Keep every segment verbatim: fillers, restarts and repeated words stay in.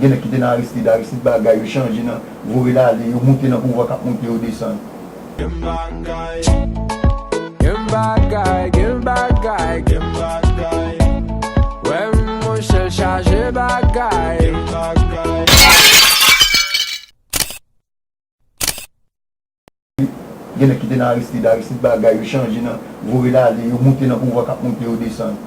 Gen nèg ki te nan Aristide, Aristide bagay yo chanje nan vore l ale, yo moute nan pouvwa k ap moute yo desann. Gen bagay, gen bagay, gen bagay, gen bagay. Wè monchè l chaje bagay. Gen bagay. Gen nèg ki te nan Aristide, Aristide bagay yo chanje nan vore l ale, yo moute nan pouvwa k ap moute yo desann.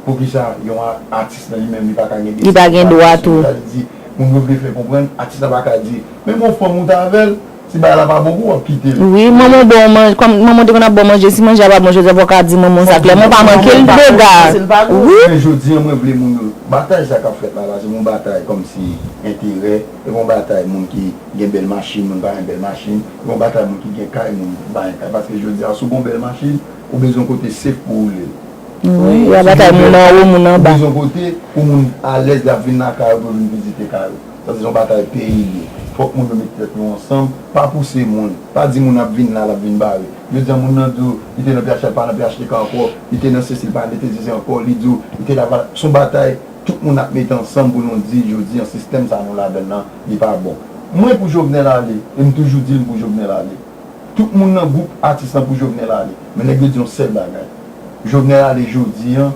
Poukisa yon a- atis nan li menm li pa ka gen Li pa gen dwa tou. Sa vle di, moun yo vle fè konprann, atis la pa ka di, menm yon fanm ou t avè l, si bagay la pa bon pou ou, w ap kite l. Wi, manman w ba w manje, kòm manman w te konn ap ba w manje, si manje a pa bon jodi a, fò w ka di manman w sa klè, mwen pa manke l dega. Wi. Men jodi a, mwen vle moun yo, batay sa k ap fèt la, la, se yon batay kòmsi enterè, e yon batay moun ki gen bèl machin, moun pa gen bèl machin, e yon batay moun ki gen kay, moun pa gen kay. Paske jodi a, si w gen yon bèl machin, ou bezwen yon kote safe pou w woule. Wi, y a batay moun anwo, moun anba. Ou bezwen yon kote pou moun alèz, y ap vin lakay ou, pou yo vin vizite kay ou. Sa se yon batay peyi li ye. Fòk moun yo met tèt yo ansanm, pa pouse moun, pa di moun ap vin la, l ap vin bare. Jodi a, moun nan di w, li te nan P H L, pa nan P H T K ankò, li te nan sesi, li pa nan T T C ankò, li di w, li te Laval. Se yon batay, tout moun ap mete ansanm pou nou di, jodi a, sistèm sa nou ladan l lan, li pa bon. Mwen pou Jovenel ale, e m toujou di l m pou Jovenel ale. Tout moun nan gwoup atis lan pou Jovenel ale. Men nèg yo di yon sèl bagay. Jovenel ale jodi a,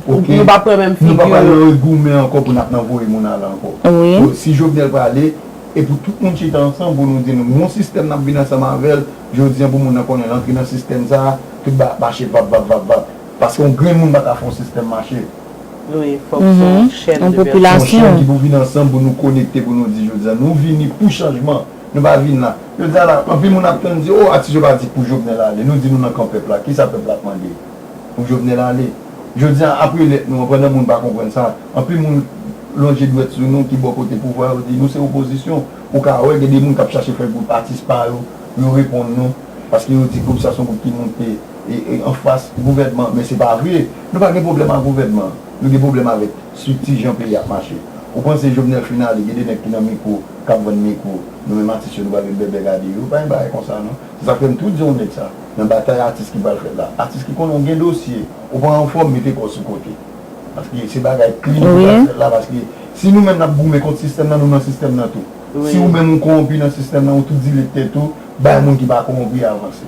oke, nou pa pral nan regoumen ankò pou n ap nan voye moun ale ankò. So, si Jovenel prale, e pou tout moun chita ansanm pou nou di nou, gon sistèm n ap vin ansanm avè l, jodi a pou moun nan konnen l antre nan sistèm sa a, tout ba- mache vap, vap, vap, vap. Paske yon grenn moun pa ka fè yon sistèm mache. Wi, fòk se yon chèn de pèsòn. Yon chèn ki pou vin ansanm pou nou konekte, pou nou di jodi a, nou vini pou chanjman. Nou pa vin la. Jodi a la, anpil moun ap tann di, o, atis yo pa di pou Jovenel ale. Nou di nou nan kan pèp la. Kisa pèp la ap mande? Pou Jovenel ale. Jodi a, apre lèt nou an, pandan moun pa konprann sa, anpil moun lonje dwèt sou nou ki bò kote pouvwa yo, di nou se opozisyon. Ou ka wè, gen de moun k ap chache fè gwoup atis pa yo, yo reponn nou, paske yo di gwoup sa se yon gwoup ki moute e, e, anfas gouvènman, men se pa vre. Nou pa gen pwoblèm ak gouvènman. Nou gen pwoblèm avèk estrikti jan peyi ap mache. Ou panse Jovenel fin ale, gen de nèg ki nan mikwo, k ap vann mikwo, nou menm atis yo, nou pral ret bèbè gade yo? Pa gen bagay konsa, non. Se sa k fè m toujou di yon nèg sa, nan batay atis ki pral fèt la, atis ki konnen w gen dosye, ou pa anfòm, mete kò w sou kote. Paske se bagay klin ki pral fèt la, paske si nou menm n ap goumen kont sistèm nan, nou nan sistèm nan tou. Si ou menm ou kowonpi nan sistèm nan, ou tou dile tèt ou, bay moun ki pa kowonpi avanse.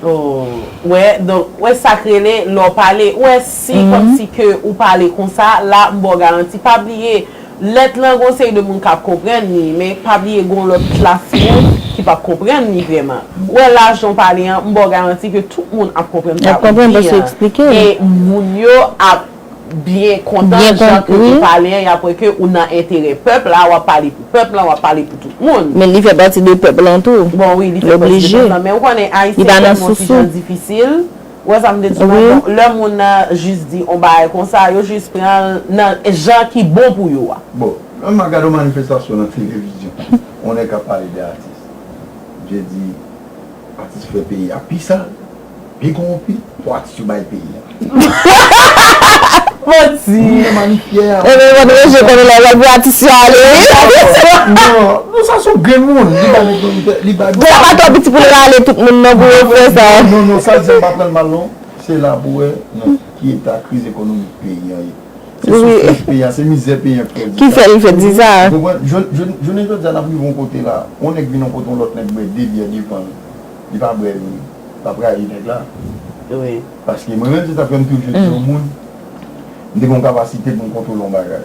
Oh, wè, donk, wè sa k rele lè w pale, wè si kòmsi ke ou pale konsa, la m ba w garanti, pa bliye, lèt lan gon seri de moun k ap konprann li, men pa bliye gon lòt klas moun ki p ap konprann li vrèman. Wè la jan w pale an, m ba w garanti ke tout moun ap konprann sa ou di an. E moun yo ap byen kontan jan ke ou pale an, y ap wè ke ou nan enterè pèp la, w ap pale pou pèp la, w ap pale pou tout moun. Men li fè pati de pèp lan tou. Bon, wi, li fè pati de pèp lan, men ou konnen Ayisyen tèlman ti jan difisil. Ou wè sa m te di w an, bon, lè moun nan jis di on bagay konsa, yo jis pran l nan jan ki bon pou yo a. Bon, lè m ap gade yon manifestasyon nan televizyon, on nèg k ap pale de atis. Je di, atis fè peyi a pi sal, pi kowonpi, pou atis yo bay peyi a. Manti. Wi, manifyè a. Ebyen, mwen Roger konnen lè l pou atis yo ale, wi. Non, non, sa se yon grenn moun. Li ba nèg yo, li ba. Sa pa twò piti pou l rale tout moun nan pou yo fè sa. Non, non, sa di m pa pran l mal, non. Se la pou wè, non, ki eta kriz ekonomik peyi a ye. Se soufrans peyi a, se mizè peyi a ki fè l di sa. Ki fè l fè di sa. Ou konprann? Jounen jodi a, n ap rive yon kote la. Yon nèg vin yon kote, yon lòt nèg bwè de byè devan l. Li pa bwè l, li p ap rayi nèg la. Wi. Paske mwen menm, se sa k fè m toujou di yon moun, m te gen yon kapasite pou m kontwole yon bagay.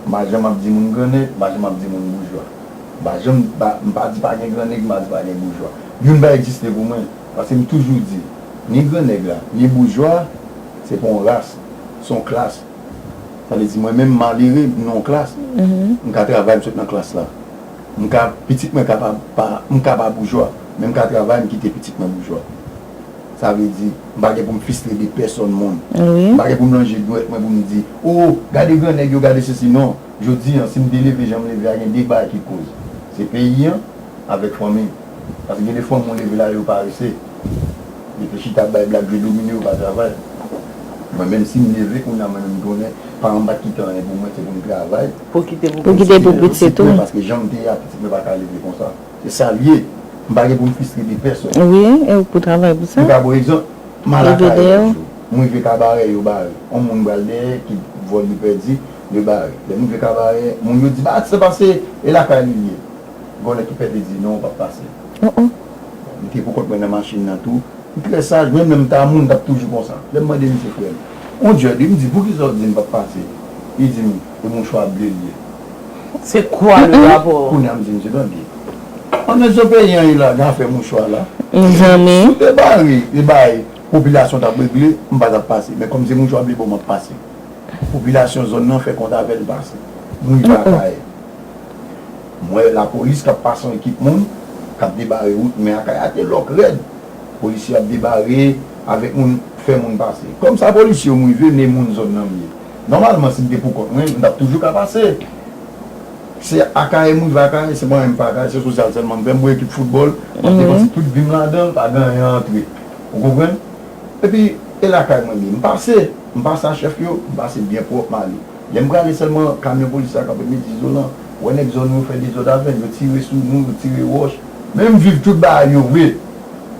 M pa janm ap di moun grannèg, m pa janm ap di moun boujwa. M pa janm, pa, m pa di pa gen grannèg, m pa di pa gen boujwa. Youn pa egziste pou mwen. Paske m toujou di, ni grannèg la, ni boujwa, se pa yon ras, se yon klas. Sa vle di, mwen menm, malere, m nan yon klas. M ka travay, m sot nan klas la. M ka, pitit mwen kapab pa, m ka pa boujwa, men m ka travay, m kite pitit mwen boujwa. Sa vle di, m pa gen pou m fistre de pèsòn moun. M pa gen pou m lonje dwèt mwen pou m di, o, gade grannèg yo, gade sesi, non. Jodi a, si m te leve jan m leve a, gen de bagay ki koz. Se peyi an, avèk fanmi. Paske gen de fanmi w leve la, yo parese. Yo te chita ap bay blag, yo domine, yo pa travay. Mwen menm, si m leve kounye a, mwen menm, m konnen, paran m pa t kite anyen pou mwen, se pou m travay. Pou kite pou pitit mwen, paske jan m te ye a, pitit mwen pa ka leve konsa. Se sa l ye. M pa gen pou m fistre de pèsòn. Wi, e ou pou travay pou sa. M ka ba w egzanp, m al lakay yon jou. M rive kabarè, yo bare. Yon moun pral dèyè, ki vòl li pèdi, Yo bare. Lè m rive Kabarè, moun yo di, "Ba, se pase, e lakay li ye." Gon nèg ki pèdi di, "Non, w p ap pase." Mwen te pou kont mwen nan machin nan tou. M trè saj, menm lè m ta moun, m t ap toujou konsa. Lè m mande misye, "Frè m, on djòd wi," m di, "Poukisa w di m p ap pase?" Li di m, "E mouchwa ble l ye." Se kwa le rapò? Kounye a m di misye, "Tande, anndan jan peyi an ye la, gen afè mouchwa la. Si w te bare, te bay, popilasyon t ap regle, m pa t ap pase. Men kòm se mouchwa ble ba w, m ap pase." Popilasyon zòn nan fè kont avè l pase. M rive Akayè. M wè lapolis k ap pase yon ekip moun k ap debare wout, men Akayè a te lòk rèd. Polisye ap debare avèk moun, fè moun pase. Kòm sa polisye yo m rive, men moun zòn nan m ye. Nòmalman, si m te pou kont mwen, m t ap toujou ka pase. Se Akayè m rive Akayè, se mwen menm pa Akayè, se sosyal sèlman m fè, m gwo ekip foutbòl, m ap depanse tout vi m ladan l, pa gen anyen antre. Ou konprann? Epi, e lakay mwen m ye. M pase, m pase a chèf yo, m pase byen pwòp, m ale. Lè m prale sèlman, kamyon polis la kanpe, m di, "Izolan, ou wè nèg zòn ou yo fè dezòd avè m, yo tire sou nou, yo tire wòch." Men m viv tout bagay yo vre.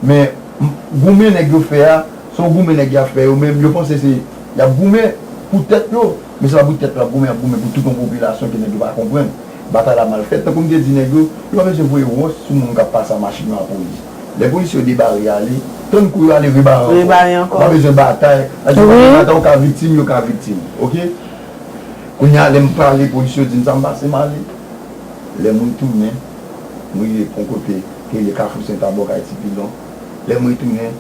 Men, m, goumen nèg yo fè a, se yon goumen nèg y ap fè yo menm, yo panse se, y ap goumen pou tèt yo. Men se pa pou tèt yo y ap goumen, y ap goumen pou tout yon popilasyon ke nèg yo pa konprann. Batay la mal fèt. Tankou m te di nèg yo, yo pa bezwen voye wòch sou moun k ap pase a machin yo a polis. Lè polis yo debare ale, tann kou yo ale rebare ankò. Rebare ankò. Pa bezwen batay. Paske yo pa gen batay, ou ka viktim, yo ka viktim. Oke? Kounye a, lè m prale, polis yo di m sa m pase, m ale. Lè m retounen, m rive pran kote ki rele Kafou Senta bò kay Ti Pilon. Lè m retounen,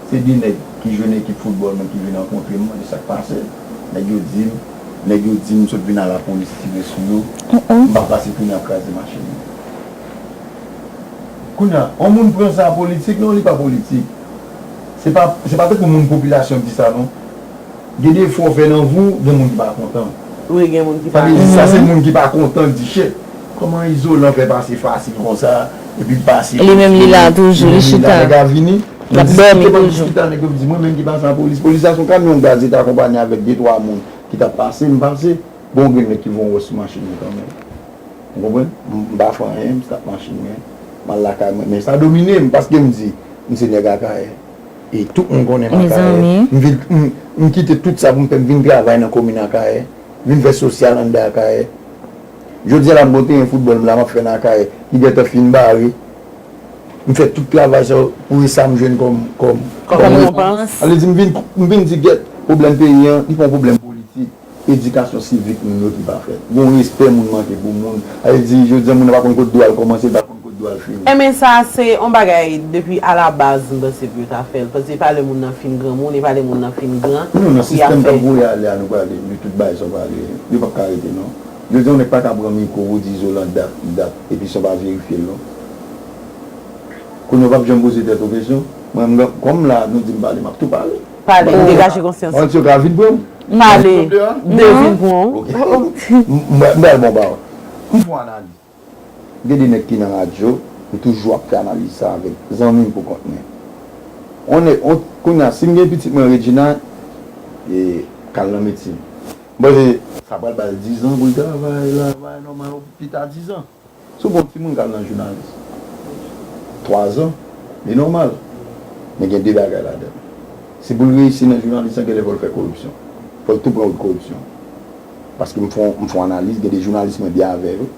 se de nèg ki jwe nan ekip foutbòl mwen ki vin rankontre m, mande sa k pase. Nèg yo di m, nèg yo di m sot vin a lapolis tire sou yo. M pa pase kounye a ap kraze machin nan. Kounye a, yon moun pran sa politik, non, li pa politik. Se pa, se pa tankou moun popilasyon di sa, non. Gen de fwa w fè nan vi w, gen moun ki pa kontan. Wi, gen moun ki pa kontan. Sa vle di, sa se moun ki pa kontan, ki di, "Shit, kòman Izolan fè pase fasil konsa, epi l pase." Li menm, li la toujou, li chita. Nèg la vini. L ap dòmi toujou. Chita, nèg yo di, "Mwen menm ki pase an polis." Polis la se yon kamyon gaz, li te akonpanye avèk de, twa moun ki t ap pase, m pase. Bon, gen nèg ki voye yon wòch sou machin mwen kanmenm. Ou konprann? M, m pa fè anyen, m start machin mwen. M al lakay mwen. Men sa domine m, paske m di, m se nèg Akayè. E tout moun konnen m Akayè. M vin, m, m kite tout sa pou m fè, m vin travay nan komin Akayè. Vin fè sosyal anndan Akayè. Jodi a la, m gon teren foutbòl m la, m ap fè nan Akayè, ki gentan fin bare. M fè tout travay sa yo, pou e sa m jwenn kòm, kòm, kòm rekonpans. Sa vle di, m vin, m vin di, gèt, pwoblèm peyi an, li pa yon pwoblèm politik. Edikasyon sivik moun yo ki pa fèt. Gon respè moun manke pou moun. Sa vle di, jodi a, moun nan pa konn kot dwa l kòmanse, li pa konn kot dwa l fini. Enben, sa a se yon bagay, depi alabaz, m panse pou yo ta fè l. Paske e pa lè moun nan fin granmoun, e pa lè moun nan fin gran, non, nan sistèm k ap voye ale a, nou prale, nou tout bagay sa w pale, yo p ap ka rete, non. Jodi a, yon nèg pa ka pran mikwo pou di Izolan dat, dat, epi san w pa verifye l, non. Kounye a, w p ap janm poze tèt ou kesyon. Mwen, m, kòm la, nou di m pale, m ap tou pale. Pale, degaje konsyans ou. Yon ti yo ka vin pran m. Pale, de vin pran w. Ok. M, m, m pral bon ba w. M fè yon analiz. Gen de nèg ki nan radyo, m toujou ap fè analiz sa avèk zanmi m pou kont mwen. On nèg, on, kounye a, si m gen pitit mwen Regina, e, k al nan medsin. M panse sa pral ba l dizan pou l travay, travay nòmal, pita dizan. Si w gen yon timoun k al nan jounalis, twazan, li nòmal. Men gen de bagay ladan l. Si pou l reyisi nan jounalis lan, genlè fò l fè koripsyon. Fò l tou pran wout koripsyon. Paske m fè yon, m fè yon analiz, gen de jounalis mwen byen avè yo.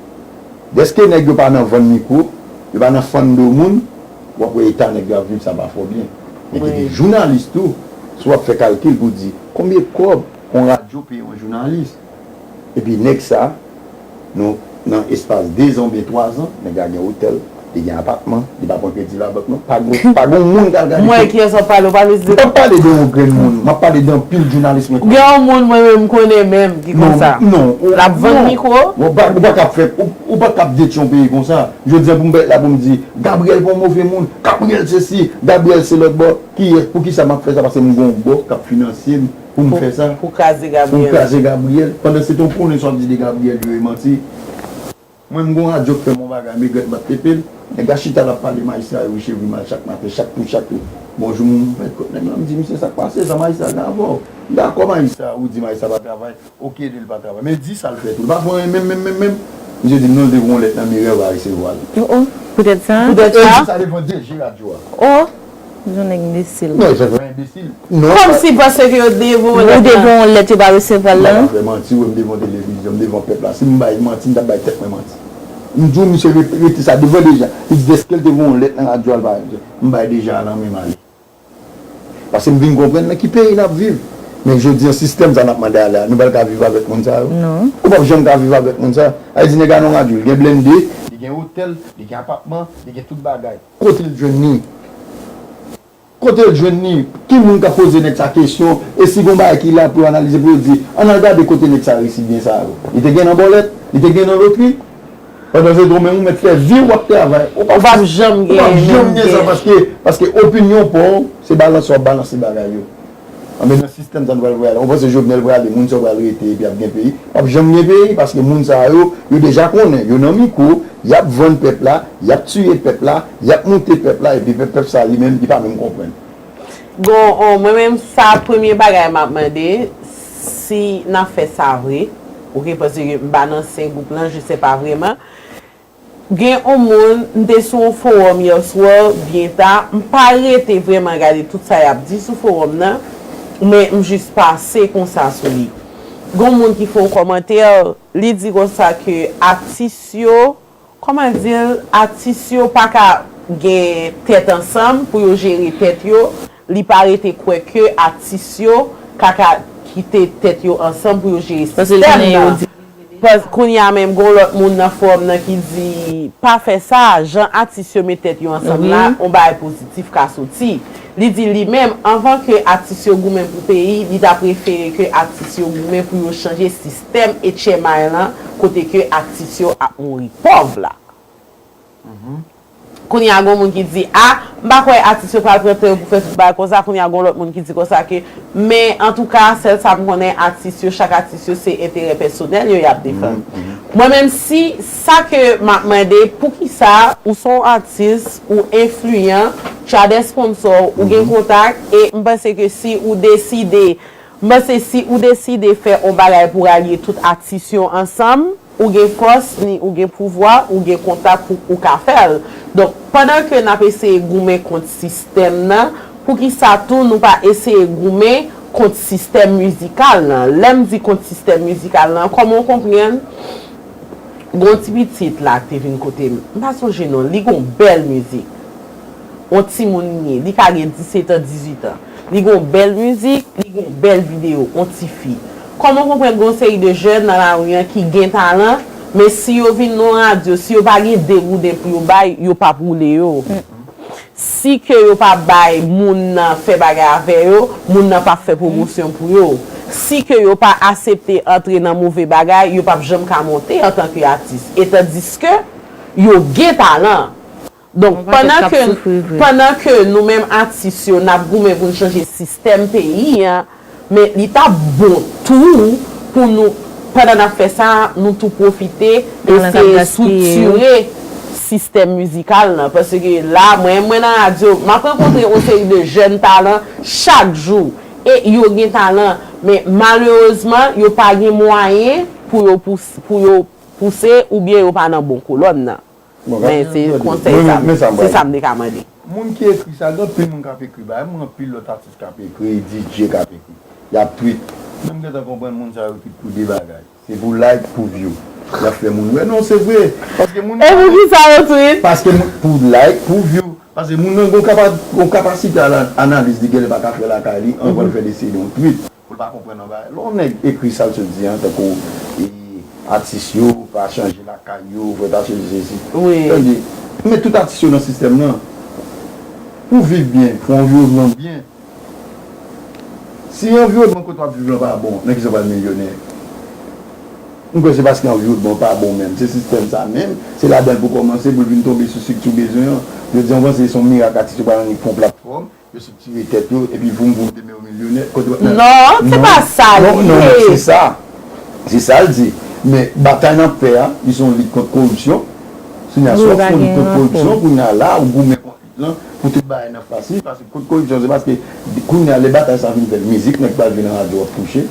Dèske nèg yo pa nan vann mikwo, yo pa nan fann do moun, w ap wè eta nèg yo ap viv, sa pa fò byen. Men gen de jounalis tou, si w ap fè kalkil pou di, konbyen kòb yon radyo peye yon jounalis? Epi nèg sa, nou, nan espas dezan oubyen twazan, nèg la gen otèl, li gen apatman, li pa pran kredi labank non. Pa gon, pa gon moun k al gade. M wè kiyès w ap pale, w pale de. M p ap pale de yon grenn moun, m ap pale de anpil jounalis mwen konnen. Gen yon moun mwen menm m konnen menm ki konsa. Non, non, l ap vann mikwo. Ou pa, ou pa ka ap fè, ou, ou pa ka ap detwi yon peyi konsa. Jodi a pou m pa la pou m di, Gabriel pa yon move moun, Gabriel sesi, Gabriel se lòt bò. Kiyès, poukisa m ap fè sa? Paske m gen yon bò k ap finanse m. Pou m fè sa? Pou, pou kraze Gabriel. Pou m kraze Gabriel. Pandan se tan w konnen sa w ap di de Gabriel yo e manti. Mwen, m gon radyo k fè m yon bagay, m regrèt m pa t tepe l. Nèg la chita l ap pale majistra yo, cheve mal chak maten, chak kou, chak kou. Bonjou, m met kot nèg la, m di, "Misye, sa k pase? Sa majistra gen avè w?" "M dakò, majistra, ou di majistra pa travay. Oke, ede l pa travay. Men di sa l fè tou. L pa fè anyen menm, menm, menm, menm." Misye di m non, l te voye yon lèt nan meri a, yo pa resevwa l. Oh, oh. Poutèt sa? Poutèt sa? E di sa devan D G radyo a. Oh. Jan nèg enbesil. Non, e fè vrè enbesil. Non, kòmsi panse ke yo te voye yon lèt la. Ou te voye yon lèt, yo pa resevwa l la. M pa fè manti, wi, m devan tèt la, si m bay manti, m t ap bay tèt mwen manti. M di w, misye rete sa devan deja. Li di dèske l te voye yon lèt nan radyo a, l pa, m bay deja a nan men m ale. Paske m vin konprann nan ki peyi n ap viv. Men jodi an, sistèm sa n ap mande a la, nou pral ka viv avèk moun sa yo? Non. Ou p ap janm ka viv avèk moun sa. Sa vle di nèg a nan radyo, li gen blende, li gen otèl, li gen apatman, li gen tout bagay. Kote l jwenn li? Kote l jwenn li? Ki moun k ap poze nèg sa kesyon? E si gon bagay ki la pou yo analize, pou yo di, ann al gade kote nèg sa resi byen sa yo. Li te gen nan bòlèt? Li te gen nan lotri? Pandan se tan menm ou mèt fè vi w ap travay. Ou p ap janm gen sa paske, paske opinyon pa w, se balanse w ap balanse bagay yo. Anben nan sistèm sa nou pral voye ale. Ou panse Jovenel prale, moun sa yo pral rete epi ap gen peyi? P ap janm gen peyi paske moun sa yo, yo deja konnen, yo nan mikwo, y ap vann pèp la, y ap tiye pèp la, y ap moute pèp la epi pèp, pèp sa li menm li pa menm konprann. Bon, mwen menm sa premye bagay m ap mande, si n ap fè sa vre, oke, paske m pa nan sen gwoup lan, je sais pas vraiment. Gen on moun, m te sou on fowòm yèswa byen ta, m pa rete vrèman gade tout sa y ap di sou fowòm nan, men m jis pase konsa sou li. Gen on moun ki fè on kòmantè, li di konsa ke atis yo, kòman di l, atis yo pa ka gen tèt ansanm pou yo jere tèt yo, li pa rete kwè ke atis yo ka ka kite tèt yo ansanm pou yo jere sistèm nan. Kounye a menm gen yon lòt moun nan fowòm nan ki di pa fè sa, jan atis yo met tèt yo ansanm la, yon bagay pozitif ka soti. Li di li menm, anvan ke atis yo goumen pou peyi, li ta prefere ke atis yo goumen pou yo chanje sistèm H M I lan kote ke atis yo ap mouri pòv la. Kounye a gen moun ki di, a, m pa kwè atis yo pral pran tan yo pou fè tout bagay konsa, kounye a gen lòt moun ki di konsa ke, men antouka, sèl sa m konnen, atis yo, chak atis yo, se enterè pèsonèl yo y ap defann. Mwen menm, si sa ke m ap mande, poukisa ou se yon atis, ou enfliyan, tu as des sponsors, ou gen kontak, e m panse ke si ou deside, m panse si ou deside fè yon bagay pou ralye tout atis yo ansanm, ou gen fòs, ni ou gen pouvwa, ou gen kontak pou ou ka fè l. Donk, pandan ke n ap eseye goumen kont sistèm nan, poukisa tou nou pa eseye goumen kont sistèm mizikal lan? Lè m di kont sistèm mizikal lan, kòman w konprann? Gen yon ti pitit la ki te vin kote m, m pa sonje non l, li gen yon bèl mizik. On timoun li ye, li ka gen disèt an, dizuit an. Li gen yon bèl mizik, li gen yon bèl videyo, on tifi. Kòman w konprann gen yon seri de jèn nan lari an ki gen talan, men si yo vin nan yon radyo, si yo pa gen de gouden pou yo bay, yo p ap woule yo? Si ke yo pa bay moun nan fè bagay avè yo, moun nan p ap fè pwomosyon pou yo. Si ke yo pa asepte antre nan move bagay, yo p ap janm ka monte antanke atis. E tandiske yo gen talan. Donk, pandan ke, pandan ke nou menm atis yo, n ap goumen pou n chanje sistèm peyi an, men li t ap bon tou pou nou, pandan n ap fè sa, nou tou pwofite eseye estriktire sistèm mizikal lan. Paske la, mwen, mwen nan radyo, m ap rankontre yon seri de jèn talan chak jou. E yo gen talan, men malerezman, yo pa gen mwayen pou yo pouse, pou yo pouse oubyen yo pa nan bon kolòn nan. Men se konsèy sa, se sa m te ka mande. Moun ki ekri sa, gen anpil moun k ap ekri bagay, m wè anpil lòt atis k ap ekri, D J k ap ekri. Y ap tweet. Men m gentan konprann moun sa yo tweet pou de bagay. Se pou like, pou view. Y ap fè moun wè. Non, se vre. Paske moun. E poukisa yo tweet? Paske pou like, pou view. Paske moun nan gon kapa, gon kapasite analiz li genlè pa ka fè lakay li, anvan l fè deside yon tweet. Pou l pa konprann yon bagay. Lè yon nèg ekri sa l sot di an, tankou e, atis yo pa chanje lakay yo, fò ta chanje sesi. Tande, met tout atis yo nan sistèm nan. Pou viv byen, pou anviwònman byen. Si anviwònman kote w ap viv lan pa bon, nan kisa w pral milyonè? M kwè se paske anviwònman w pa bon menm. Se sistèm sa menm, se ladan l pou kòmanse, pou l vin tonbe sou strikti w bezwen an. Jodi a, m panse se yon mirak atis yo pral annik fè yon platfòm. Yo sot tire tèt yo, epi voum voum demen yo milyonè. Kote w ap nan. Non, se pa sa l ye. Non, non, se sa. Se sa l di. Men batay n ap fè a, li se yon lit kont koripsyon. Kounye a, si w ap fè yon lit kont koripsyon, kounye a la, ou goumen kont lit lan, pou tout bagay nan fasil, paske kont koripsyon, se paske, kounye a, lè batay sa fin fèt, mizik, nèg pral vin nan radyo ap touche.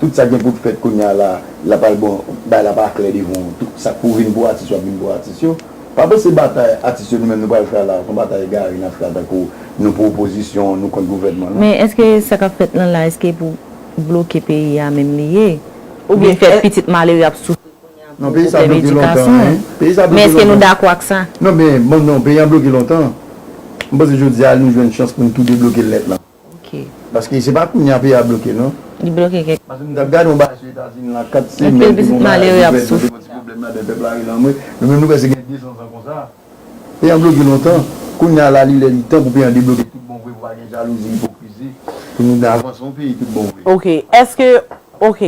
Tout sa gen pou fèt kounye a la, la pral bon, bagay la pa klè devan w. Tout sa k pou vin pou atis yo, ap vin pou atis yo. Pa panse batay atis yo nou menm nou pral fè a la, se yon batay egare n ap fè a tankou nou pou opozisyon, nou kont gouvènman, non. Men èske sa k ap fèt lan la, èske pou bloke peyi a menm li ye? Oubyen fè pitit malere ap soufri kounye a pou pwoblèm edikasyon? Non, peyi sa bloke lontan, wi. Peyi sa bloke lontan. Men èske nou dakò ak sa? Non, men, bon, non, peyi a bloke lontan. M panse jodi a nou jwenn chans pou n tou debloke nèt lan. Ok. Paske se pa kounye a peyi a bloke, non. Li bloke kèk. Paske m t ap gade yon bagay sou Etazini la, kat semèn ki gon bagay gouvènman te fè ti pwoblèm ladan, pèp la rele anmwe. Nou menm nou prèske gen de san zan konsa. Peyi a bloke lontan. Kounye a la, li lè li tan pou peyi a debloke tout bon vre, pou pa gen jalouzi, ipokrizi, pou nou avanse yon peyi tout bon vre. Ok, èske, ok,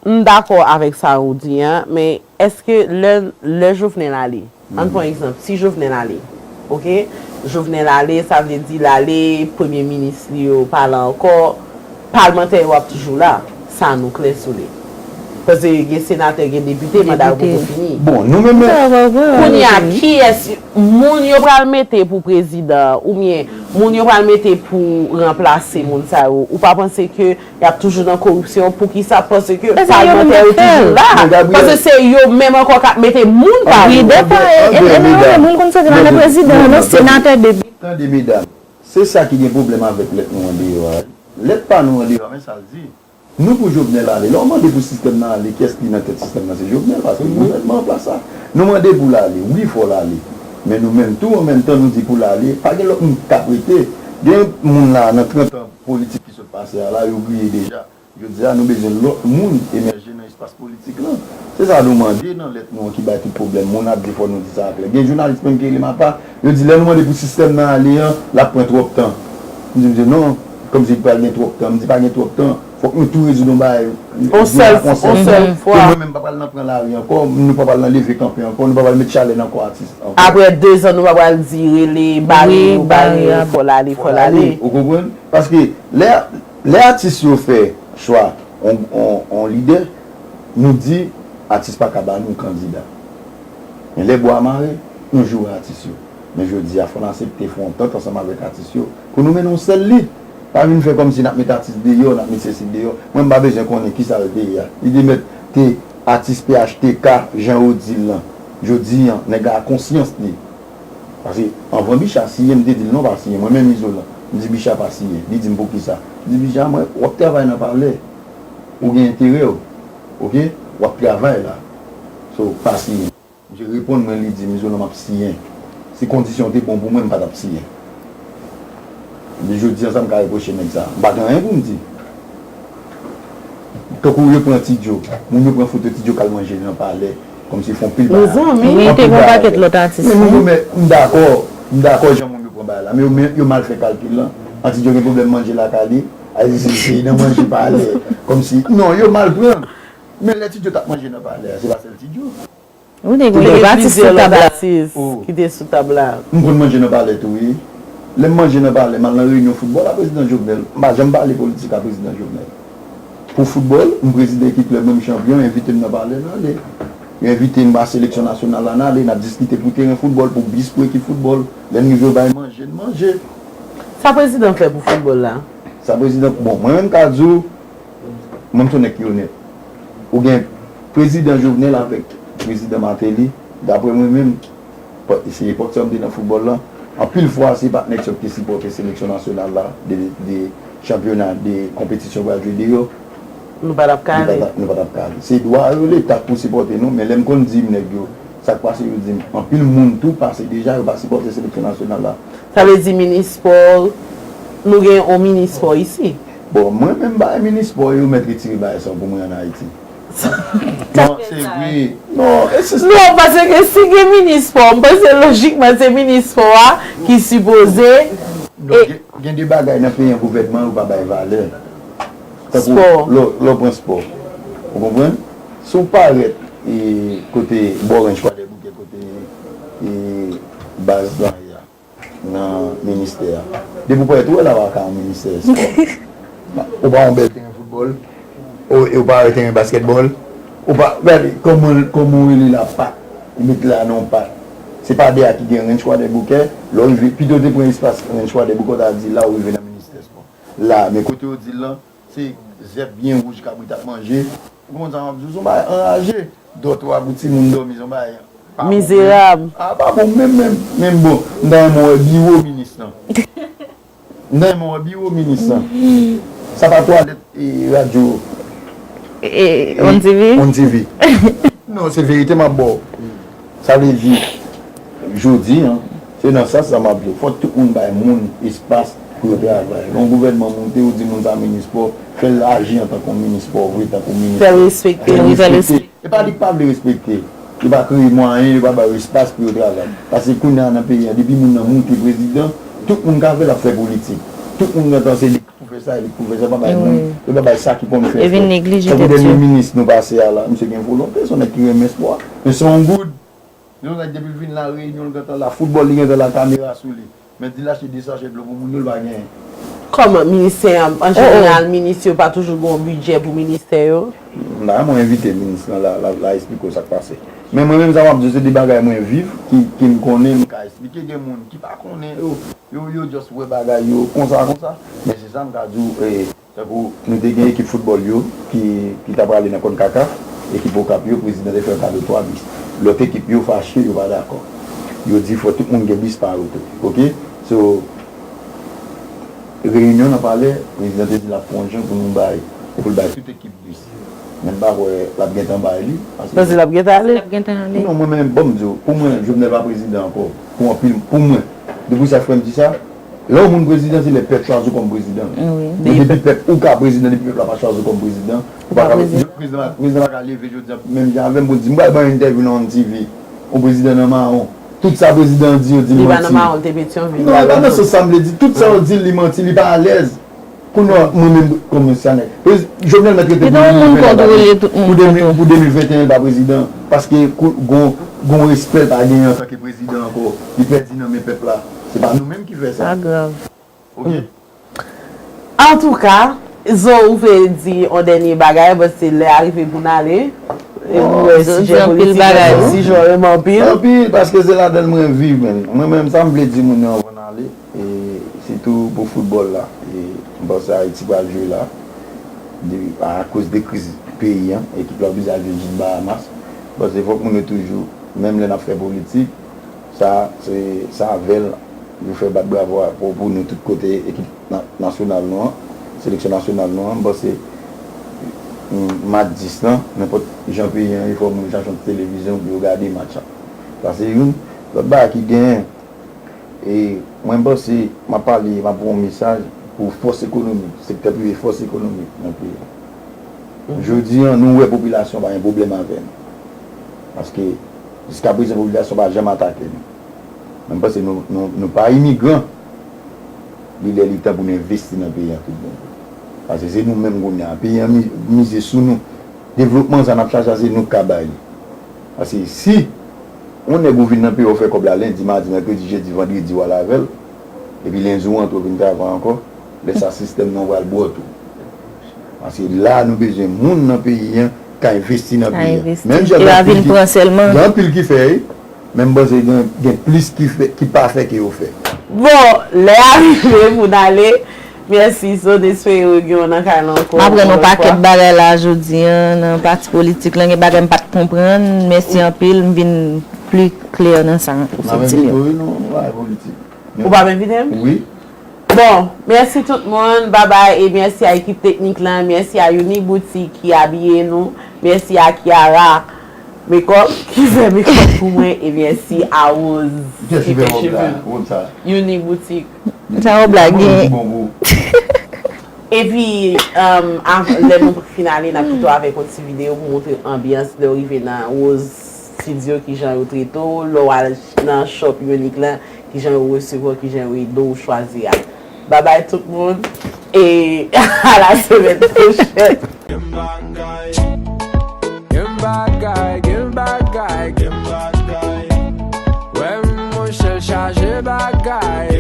m dakò avèk sa ou di a, men èske lè, lè Jovenel ale, ann pran egzanp, si Jovenel ale, ok, Jovenel ale, sa vle di l ale, premye minis li yo pa la ankò, palmantè yo ap toujou la, sa nou klè sou li. Paske gen senatè, gen depite, manda yo poko fini. Bon, nou menm, kounye a, kiyès moun yo pral mete pou prezidan, oubyen moun yo pral mete pou ranplase moun sa yo, ou pa panse ke y ap toujou nan koripsyon? Poukisa? Paske palmantè yo toujou la. Paske se yo menm ankò k ap mete moun pa yo. Wi, dèfwa, e, e, e, e, moun konn soti nan prezidan, non, senatè, depite. Tande, medam, se sa ki gen pwoblèm avèk lèt nou andeyò a. Lèt pa nou andeyò a, men sa l di. Nou pou Jovenel ale. Lè w mande pou sistèm nan ale, kiyès ki nan tèt sistèm nan? Se Jovenel, paske gouvènman an plas la. Nou mande pou l ale. Wi, fò l ale. Men nou menm tou, an menm tan, nou di pou l ale. Pa gen lòt moun k ap rete. Gen moun la, nan trant an politik ki sot pase a la, yo griye deja. Jodi a, nou bezwen lòt moun emèje nan espas politik lan. Se sa nou mande nan lèt nou an ki bay tout pwoblèm. Moun ap di fò nou di sa a klè. Gen jounalis menm ki rele m apa, yo di lè nou mande pou sistèm nan ale an, l ap pran twòp tan. M di, m di non, kòmsi pral gen twòp tan. M di pa gen twòp tan. Fòk nou tou rezoud yon bagay. On sèl, on sèl fwa. Ke mwen menm pa pral nan pran lari ankò, nou pa pral nan leve kanpe ankò, nou pa pral met chalè nan kò atis ankò. Apre de zan, nou pa pral di rele, bare yo, bare yo, fò l ale, fò l ale. Ou konprann? Paske lè, lè atis yo fè chwa on, on, on lidè, nou di atis pa ka ba nou kandida. Men lè bwa mare, nou joure atis yo. Men jodi a, fò n aksepte fè yon antant ansanm avèk atis yo pou nou mennen yon sèl lit. Pa vin fè kòmsi n ap met atis deyò, n ap met sesi deyò. Mwen, m pa bezwen konnen kisa l te ye a. Li te mèt te atis P H T K, jan yo di l lan. Jodi a, nèg la a konsyans li. Paske anvan Bicha siyen, m te di l non, pa siyen. Mwen menm Izolan, m di Bicha pa siyen. Li di m poukisa. M di Bicha, mwen, w ap travay nan palè. Ou gen enterè w. Oke? W ap travay la. So, pa siyen. Misye reponn mwen, li di m, Izolan, m ap siyen. Si kondisyon te bon pou mwen, m pa t ap siyen. Men jodi a, sa m ka repwoche nèg sa a? M pa gen anyen pou m di. Tankou yo pran Ti Djo. Moun yo pran foto Ti Djo k al manje nan palè. Kòmsi fè yon pil bagay. Mezanmi. Wi, te gen yon pakèt lòt atis tou. Men moun yo, men m dakò, m dakò jan moun yo pran bagay la. Men yo, men yo mal fè kalkil lan. An Ti Djo gen pwoblèm manje lakay li. Ay, se, se nan manje palè. Kòmsi, non, yo mal pran. Men lè Ti Djo t ap manje nan palè a, se pa sèl Ti Djo. Ou te gen lòt atis sou tab la. Ki te sou tab la. M konn manje nan palè tou, wi. Lè m manje nan palè, m al nan reyinyon foutbòl a prezidan Jovenel. M pa janm pale politik a prezidan Jovenel. Pou foutbòl, m prezide ekip klèb mwen, m chanpyon, yo envite m nan palè, m ale. Yo envite m ba seleksyon nasyonal la, m ale, n ap diskite pou teren foutbòl, pou bis, pou ekip foutbòl. Lè n rive, yo bay manje, n manje. Sa prezidan fè pou foutbòl la? Sa prezidan, bon, mwen menm ka di w, mwen m se yon nèg ki onèt. Ou gen prezidan Jovenel avèk prezidan Martelly, daprè mwen menm, pa-, se epòk sa yo m te nan foutbòl lan, anpil fwa se pa t nèg sa yo ki te sipòte seleksyon nasyonal la, de, de chanpyona, de konpetisyon pral jwe deyò. Nou pa t ap ka ale. Nou pa t ap, nou pa t ap ka ale. Se dwa yo Leta pou sipòte nou, men lè m konn di m nèg yo, sa k pase yo di m, anpil moun tou pase deja, yo pa sipòte seleksyon nasyonal la. Sa vle di minis spò, nou gen yon minis spò isi. Bon, mwen menm bagay minis spò yo mèt retire bagay sa yo pou mwen ann Ayiti. Non, se vre. Non, e se... Non, paske si gen minis spò, m panse lojikman se minis spò a ki sipoze... Non, gen, gen de bagay nan peyi an gouvènman yo pa bay valè. Tankou lè, lè w pran spò. Ou konprann? Si w parèt, e, kote bò Ranch Kwadèboukè, kote, e, baz la ye a, nan ministè a. Depi w parèt, ou wè la w a ka yon ministè espò. Ou pa yon bèl teren foutbòl, ou, ou pa yon teren baskètbòl, ou pa, gade, kòman, kòman w rele la, pak. Ou met la nan yon pak. Se pa dèyè a ki gen Ranch Kwadèboukè, lè w rive, pito w te pran espas Ranch Kwadèboukè, w ta di la w rive nan ministè espò. La, men kote yo di l lan, se zèb byen wouj kabrit ap manje. Ou konprann sa m ap di w? Se yon bagay anraje. Dòtwa pou timoun dòmi, se yon bagay Mizerab. A pa bon, menm, menm, menm bon. M ta renmen wè biwo minis lan. M ta renmen wè biwo minis lan. Sa pa twalèt e radyo. E, On T V? On T V. Non, se verite m ap ba w. Sa vle di, jodi a, se nan sans sa m ap di w. Fò tout moun bay moun espas pou yo travay. Lè yon gouvènman moute, ou di moun sa minis pa w, fè l aji antanke yon minis pa w vre, tanke yon minis. Fè l respekte. Fè l respekte. E pa li k pa vle respekte. Li pa kreye mwayen, li pa bay espas pou yo travay. Paske kounye a nan peyi a, depi moun nan moute prezidan, tout moun ka fè l ap fè politik. Tout moun gentan se li k pou fè sa, li k pou fè sa, pa bay moun. Yo pa bay sa ki konn fè. E vin neglije tèt yo. Tankou dènye minis nou pase a la, misye gen volonte, se yon nèg ki renmen spò. Men se yon goud. Yon nèg depi l vin La Reyinyon, l gentan la, foutbòl, li gentan la, kamera sou li. Men di l achte de sachè dlo pou moun yo, l pa genyen. Kòman ministè an, an jeneral, minis yo pa toujou gen yon bidjè pou ministè yo? M ta renmen w envite minis lan la, l a, l a esplike w sa k pase. Men mwen menm, sa m ap di w, se de bagay mwen viv, ki, ki m konnen, m ka esplike. Gen moun ki pa konnen, yo, yo, yo just wè bagay yo konsa, konsa. Men se sa m ka di w, e, tankou nou te gen ekip foutbòl yo ki, ki ta prale nan Konkakaf, ekip Okap yo, prezidan te fè yo kado twa bis. Lòt ekip yo fache, yo pa dakò. Yo di fò tout moun gen bis pa yo tou. Oke? So, reyinyon nan palè, prezidan te di l ap fè yon jan pou nou bay, pou l bay tout ekip bis. Men m pa kwè l ap gentan bay li. Paske panse l ap gentan ale? L ap gentan ale. Non, mwen menm, ban m di w, pou mwen, Jovenel pa prezidan ankò. Pou anpil, pou mwen. Depi sa frè m di sa, lè yon moun prezidan, se lè pèp chwazi w kòm prezidan. Wi. Men depi pèp ou ka prezidan, depi pèp la pa chwazi w kòm prezidan, ou pa ka prezidan. Prezidan, prezidan pa ka leve jodi a, menm jan avè m pou l di, m pral ban yon entèvyou nan On T V, yon prezidan nan mawon. Tout sa prezidan an di yo di manti. Li pa nan mawon, l te Petyonvil. Non, e pa nan sans sa m vle di. Tout sa yo di l, li manti, li pa alèz. Kounye a, mwen menm, kòm yon sanèk. Jovenel mèt rete pou de mil ven pou de mil venteyen, l pa prezidan. Paske gon, gon respè l pa genyen antanke prezidan ankò. Li pèdi nan men pèp la. Se pa nou menm ki fè sa. Sa grav. Oke? Antouka, Zo, ou vle di yon dènye bagay, paske lè a rive pou n ale. E nou wè sijè politik la, sijè yo renmen anpil. Anpil, paske se ladan l mwen viv, menm. Mwen menm, sa m vle di moun yo anvan n ale, e sitou pou foutbòl la. E m panse Ayiti pral jwe la, de, akoz de kriz peyi an, ekip la oblije al jwe jis Bahamas. M panse fòk moun yo toujou, menm lè n ap fè politik, sa, se, sa avè l, yo fè bat bravo a, pou, pou nou tout kote, ekip na-, nasyonal nou an, seleksyon nasyonal nou an, m panse, m, mat dis lan, nenpòt jan peyi an ye, fò moun chache yon ti televizyon pou yo gade match la. Sa se youn. Lòt bagay ki genyen, e mwen m panse, m ap pale, m ap voye yon mesaj pou fòs ekonomik, sektè prive, fòs ekonomik nan peyi a. Jodi an, nou wè popilasyon pa gen pwoblèm avè nou. Paske, jiskaprezan, popilasyon pa janm atake nou. Men m panse nou, nou, nou pa imigran. Li lè li tan pou nou envesti nan peyi a tout bon vre. Paske se nou menm kounye a. Peyi a mi-, mize sou nou. Devlopman sa n ap chache a, se nou k ka bay li. Paske si yon nèg ou vin nan peyi a, ou fè kòb la lendi, madi, mèkredi, jedi, vandredi, w al avè l, epi lendi ou antre, ou vin travay ankò, lè sa sistèm nan pral bwè w tou. Paske la, nou bezwen moun nan peyi an ka envesti nan peyi an. Menm jan gen anpil ki, gen anpil ki fè, wi. Men m panse gen, gen plis ki fè, ki pa fè ke yo fè. Bon, lè a rive pou n ale. Mèsi, Zo, n espere yo gen w nan kay la ankò. M aprann yon pakèt bagay la jodi an, nan pati politik lan, gen bagay m pa t konprann. Mèsi anpil, m vin pli klè nan sa ou sot di m yo. Ou pa m envite m? Wi. Bon, mèsi tout moun, babay, e mèsi a ekip teknik lan, mèsi a Uni Boutique ki abiye nou, mèsi a Kiara Makeup ki fè makeup pou mwen, e mèsi a Rose ki fè cheve m. Uni Boutique. Sa wòb la gen. Epi, um, av-, lè nou fin ale, n ap kite w avèk yon ti videyo pou montre anbyans lè w rive nan Rose Studio, kijan yo trete w, lè w al nan shop Unique lan, kijan yo resevwa w, kijan yo ede w chwazi a. Babay tout moun, e a la semèn pwochèn. Gen bagay, gen bagay, gen bagay, gen bagay. Wè monchè l chaje bagay.